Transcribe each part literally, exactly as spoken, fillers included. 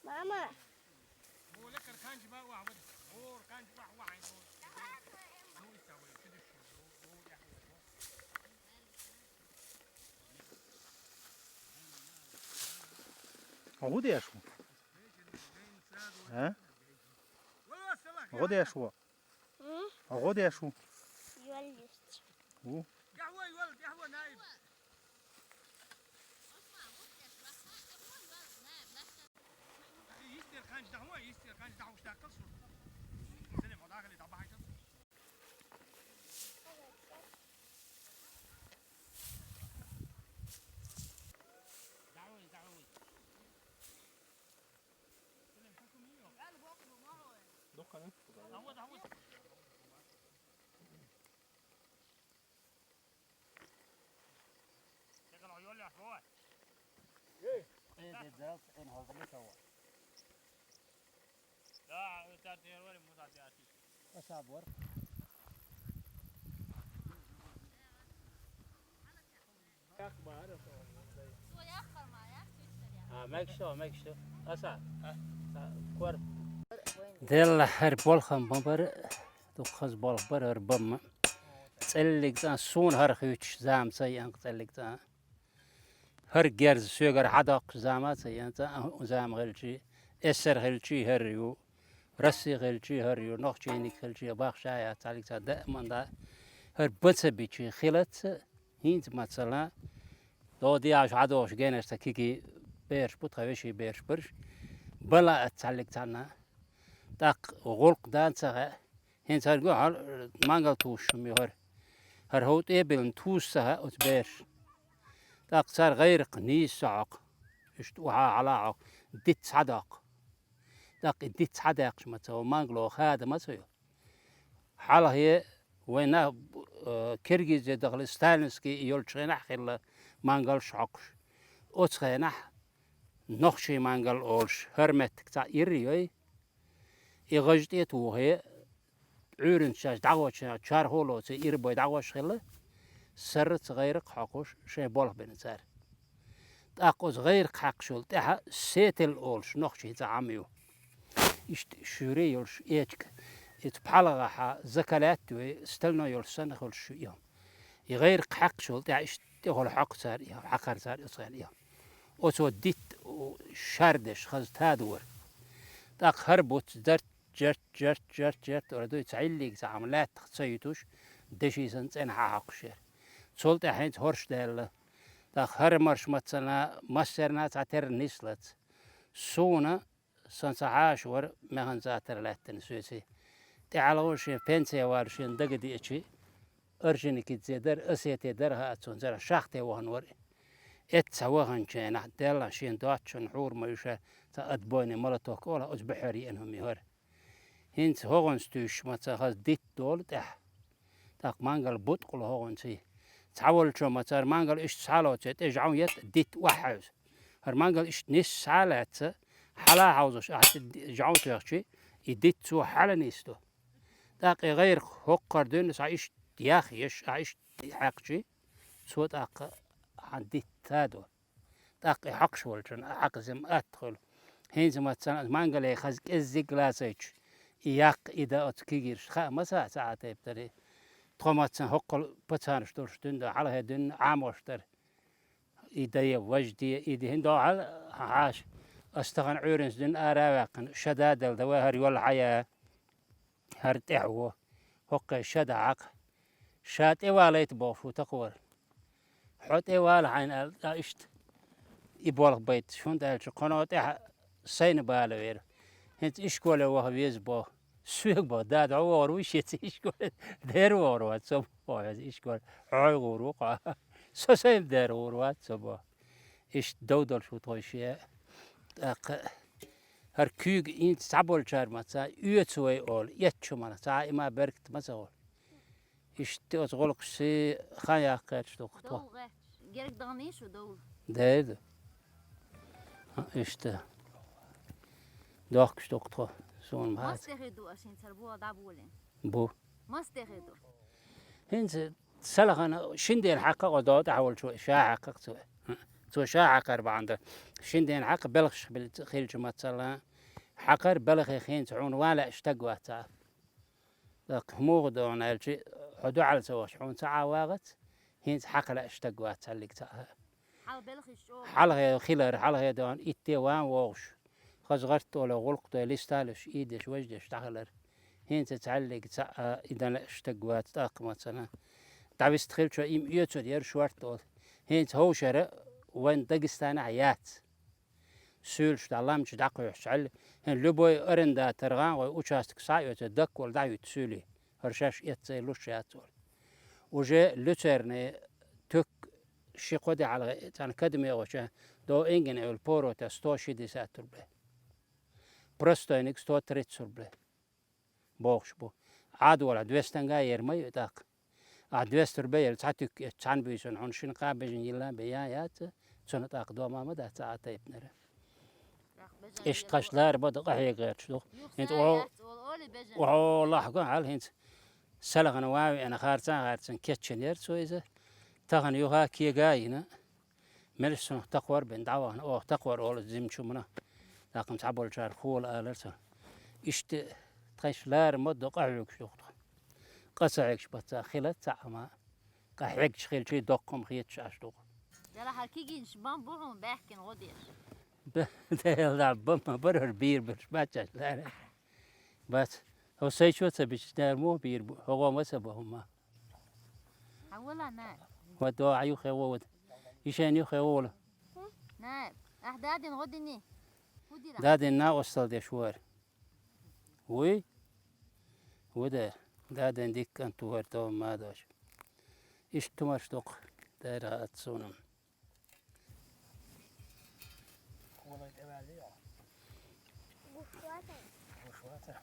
ماما. غودي يا شو؟ ها؟ غودي يا شو؟ غودي يا شو؟ يولد. هو؟ قهوة يولد، قهوة نايم. يستر خانج دهوة، يستر خانج دهوة، اشتاق تصور. سلم، وضعك اللي دبحة تصور. دعوة، دعوة. Делла хӀара болх ма бара, дукха хаза болх бара хӀара бамма. ЦӀеллиг цӀа суна хӀара хуьйцуш зама ца ян цӀеллиг цӀа. ХӀара герз соьгара хьадоккхуш зама ца ян цӀа, зама хилчи, эссар хилчи хӀара ю, Россия хилчи хӀара ю, нохчийниг хилчи бахша яц цӀаллиг цӀа даъман да. ХӀара ба ца бичи хилац, хӀинца мацала, догӀа дегӀаш хьадогӀуш генарца киги бераш бу, тха веший бераш бараш, бала а цхьаллиг цхьанна. ТӀаккха гӀулкх дан ца хаьа, хӀинца хӀара гу хьал мангал тусуш хӀума ю хӀара. ХӀара хӀов тӀе а биллина туса ца хаьа оцу бераш. ТӀаккха цара гӀайракх нийса ца хьокху, иштта охьа хьала а хьокху, диц хьадоккху. ТӀаккха и диц хьадаьккхачу ма ца, хӀо мангало хада ма ца йо. Хьалхе вайн нах, э, Киргизе дахале сталинский йолчу хенахь хилла мангалш хьокхуш. Оцу хенахь нохчий мангал олуш, хӀара меттиг цхьаъ ирра йой. И гӀаж тӀе а тухе, Ӏуьйранца шаьш дӀагӀочу чархо а лоций, ирабой дӀагӀош хилла, сарраца гӀайракх хьокхуш, шайн болх бина цара. ТӀаккха оцу гӀайракх хьаькхчул тӀаьхьа сетел олуш нохчий цӀа Ӏам ю. Иштта шуьйре йолуш эчка, иза пхьалагӀахьа закалаьтта вай, стальной йолуш санна хуьлуш ю и хӀума. И гӀайракх хьаькхчул тӀаьхьа иштта тӀехула хьокху цара и хӀума, хьакхара цара оцу хенахь и хӀума. Оцо дитт шардеш хаза тадора. ТӀаккха хӀара буц дарт, жарт, жарт, жарт, жарт ора дуй, цхьа хьиллиг цхьа хӀума лаьттах ца юьтуш, деши санна цӀена хьан хьокхуш яра. Цул тӀаьхьа хӀинца хӀорш даьлла. ТӀаккха хӀара марш маццана, массарна цхьатерра нислац. Суна, сан цхьа хьаша вара, механизатор лаьттина соьций. ТӀаьхьалгӀа шен пенсе валуш шен дага деачи, Орджоникидзе дара, Осете дара, хаа цунна цара шахте вахана вара. Эццахь ваханчу хенахь, Деллахь шен доцчунна хьур ма ю ша, цхьа отбойный молоток олахь, оцу буьхьера еана хӀума ю хӀара. ХӀинца хӀогӀанца туьйсуш ма ца хаза дитт долу тӀаьхьа. ТӀаккха мангал буткъала хӀогӀанций. Цхьаволчо ма цара мангал иштта схьалоций, тӀе жӀун етта дитт охьахьевза. ХӀара мангал иштта нисса схьа а лаьцна, хьала а хьовзуш, ахьа тӀе жӀун тоьхчи, и дитт цо хьала нисдо. ТӀаккха и гӀайракх хӀокхара дуьйна схьа иштта яхъеш, ахьа иштта хьаькхчи, цо тӀаккха хьан дитт тадо. ТӀаккха и хьокхуш волчун а хьакха зим атта хуьлу. ХӀинца ма цана мангале хаза кӀеззиг лацайчу, и яккха и дан оцу кигирш хаа ма ца, ца а тайпа дарий. Тхо ма цана хӀоккхул пацанаш долуш дуьнда, хьалхе дуьнна Ӏамош дара. И дае, важа де, и де, хӀинда хьал хьаша. Ас тахана Ӏуьйранца дуьнна ара а ваьккхина, ша да дала дан вай хӀара йолла хьая. ХӀара тӀаьхьо, хӀокхе ша дахьакха. Ша тӀевалайта бохуш ву такхор. Хьо тӀевала хьайна аьлла, ткъа иштта и болх байташ, хӀунда аьлча кхуьно тӀаьхьа сайна бала вера. ХӀинца ишколе ваха веза боху. Соьга боху, дада, хьо вогӀур ву шеца ишколе? Дера вогӀур вац со боху, хьо веза ишколе. Хьой гӀур ву кхо. Со сайна дера гӀур вац со боху. Иштта дов долуш ву тхойша. ТӀаккха хӀара куьйга инца цхьаболчара ма ца оьцу вай олу, эцчу ма ца, и ма беркат ма ца олу. Иштта оцу гӀуллакхашций хан яккхаьрча ду-кх тхо. Довла гӀерташ. Герга даханийша довла. Дер ду. Иштта. Дохкуш ду-кх тхо. Суна бац. Мас тӀехь ду аш хӀинца хӀара бола дӀаболийна? Бу. Мас тӀехь ду? ХӀинца салахана шин ден хьакха гӀо догӀу тӀехь волчо, ша хьакха цо. Цо ша хьакхар бахьана да. Шин ден хьакха белхаш хилча мацалла. Хьакхар белхе хӀинца хьуна ван лаьа стаг вац цхьа. ТӀаккха муха догӀу аьлча, хьо дуьхьал ца вахча, хьуна ца Ӏа вагӀац, хӀинца хьакха лаьа стаг вац цхьаллиг цхьа. Хьал белхаш чӀогӀа. Хьалхе хилар, хьалхе догӀу, итте ван вогӀуш. Хаза гӀарт оле, гӀуллакх дой, листалуш, ийдеш, важдеш дӀахилар. ХӀинца цхьаллиг цхьа а и дан лаьа стаг вац тӀаккха мацана. ДӀавист хилчо им оьцур яра шорта олу. ХӀинца хӀовшара вайн Дагестанахь яц. Суьйлаш дӀа ламча дӀакхуьйхьчхьаьл, хӀин любой арендатор гӀан гӀой участок схьа а оьцу, даккхол дӀахӀуьтту суьйлий. ХӀара шаьш эццай луш яц олу. Уже люцерный туьк ши-кхо де хьалха цхьана кадаме гӀоча до ингина эвла порота сто шестьдесят рублей. Простойник сто тридцать рублей. Бохуш бу. Ӏадволахь двести га ер ма ю тӀаккха. Ахь двести рубе ял цхьа туьк эцча, цхьана буьйсанна хьуна шина кхаа бежан йилла бен ян яц, цунна тӀаккха дома ма дац цхьа а тайпанара. Иштта тхаш лара бада къахьега гӀерташ ду. ХӀинца о, о лахьа гон хьал хӀинца салахана ван веана харцан, харцан кеччина яра цо иза. Тахана юха кега а йина. Меллаша цунах такхор бен дӀавахана, оха такхор олу зимчумна. ТӀаккха цхьаболчара хола алара цо. Иштта тхайша лара ма до къахьоьгуш ду тхо. Къа ца хьегаш бац цхьа хила ца Ӏама. Къа хьегаш хилчий доккхам хеташ Ӏаш ду. Дала хьан кигинаш бан бу хьуна баьхкина гӀо деш. Дела бан ма бара хӀара бийр берш бац аьлла лара. Бац. Хьо сайчо ца бича дара муха бийр бу? ХӀогӀо ма ца бан хӀумма. Хьан вала, на? Ва до, а юххе вовда. Ишен юххе вовла. На, ахь дадин гӀо дини? ХӀу дира? Дадин накъостал деш вара. Вуй? Ву де, дадин диккан тухар товма ма дош. Ишт тумарш дукха, дара ат суна. Колай тӀеваьлли йо. Гуш ватар. Гуш ватар.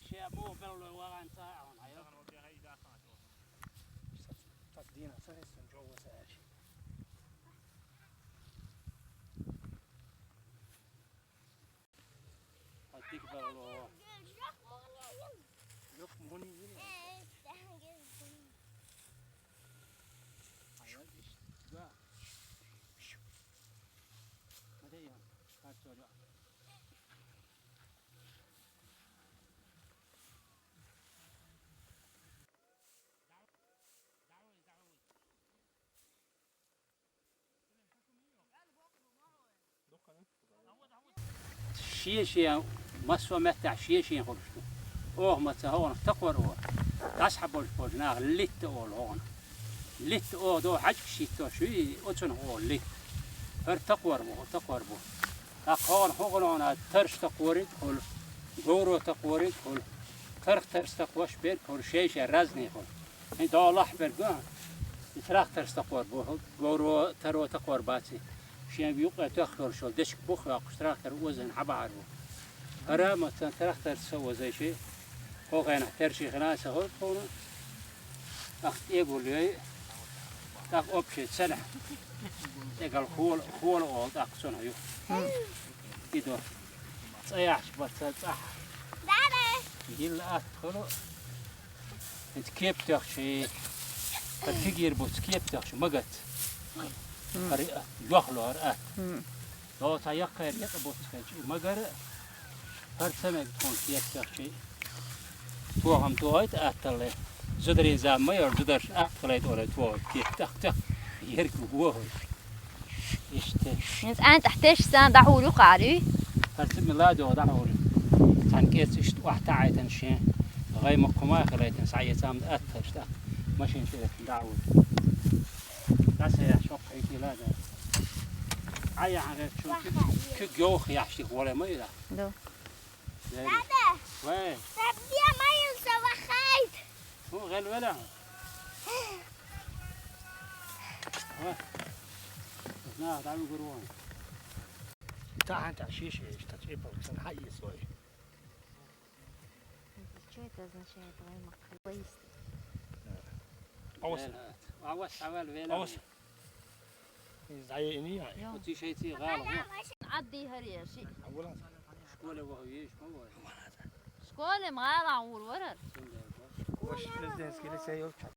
Ше бу беллой вагӀан ца аьлла, хьайо. Так дина, ца хӀиссан чӀогӀа ца аьлча. Хьо дика белло. Юх муни йина. Хьайо иш. Да. Ма де я. Хьа цо. Шен-шен, массо а меттехь шен-шен хуьлуш ду. Оха ма ца хӀокхунах такхор олу. ДӀасахьа болуш болчу наха литта олу хӀокхунах. Литта оха догӀу хьаьжкӀаш йиттош ю, оцунах олу литта. ХӀара такхор бу, хӀара такхор бу. ТӀаккха хӀокхунах хӀокхунах тарш такхориг а хуьлу, говро такхориг а хуьлу. Тарх тарс такхош берг а хуьлу, шай-шай разный хуьлу. ХӀин догӀу лахь берг а, и трактор стакхор бу, говро, таро такхор баций. Шен юккъе тоьхна йолуш йолу дечиг бух йоккхуш трактор озийна хьабахьар бу. ХӀара а ма сан трактор ца озийши, кхо хенахь терший хина а ца хуьлу тхуна. ТӀаккха тӀегуллой, тӀаккха общий цанахь. ТӀегал хола, хола олу тӀаккха цунах ю. И до. ЦӀа яхьаш бац цӀахь. Гилла атта хуьлу. ХӀинца кеп тоьхчий, хӀара кигийр буц кеп тоьхчий, магац. ХӀара йохло хӀара атта. Йо, цхьа яккхайра некъа буц хилча, и магара, хӀара ца мега тхуна кеп тоьхчий. Тохам тохийта атталле. Зударийн зама ма йора, зударш атта хилайта оле тохийта кеп тахта. Ерг вохуш. Иштта. ХӀинца анцӀахь теш сан дӀахьур ю кхаьрий? ХӀара цига ладогӀа дӀахьур ю. Цхьана кӀеца иштта охьатаӀайтан шен. ГӀай ма кху ма хилайтан схьаэца ам атталаш тӀаккха. Машин тӀе дӀахьур. ДӀасаяхьа шоккха хьийти ладогӀа. Ӏа яхьа гӀертачун куьг, куьг йовха яхьа ших воле ма ила. Ду. Дада! Вай! Сабия майыл савахайт! ХӀун гӀел велахь? Ва. Нах дӀавигур вон. Тахьан тӀехь шиша еш, та чӀепал сан хьаийса вай. Чой Авас. Авас, авал вела. Авас. Зай ини яй. Оци шайци гӀала. Ӏадди гьария ши. Авулан. Школе вагьуеш ма вай. Школе ма гӀала гӀур варар. Ваш президентский лицей ёлча.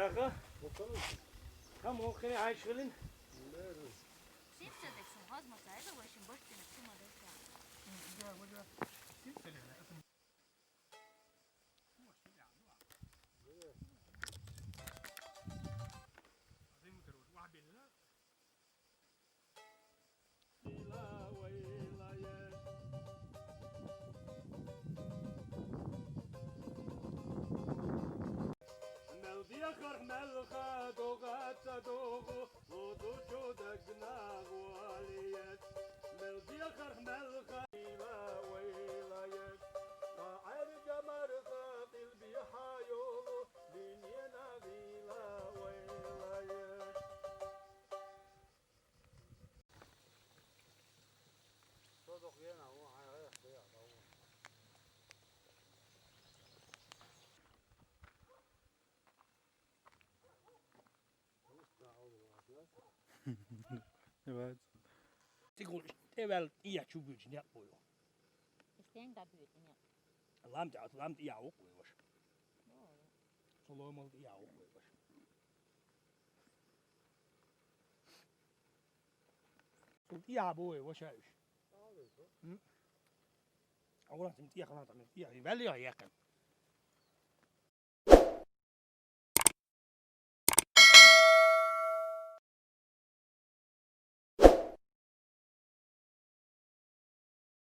Aha. Tamam, okey, ayşgılın. Simse de sun hazma sayda ve şimdi boş demek sunma da. Мел диахар мел ха догъаца догъу, луду чудагна валият. Мел диахар мел ха ила вайлаят. Ка арга марха къилби хайолу, линена вила вайлаят. Evet. Тигул эвел ия чугуч не бою. Истен да бюет не. Лам да, лам ия окуй ваш. Соломал ия окуй ваш. Сул ия бой ваш аюш. М? Авран сим ия хана там ия вели ия якын.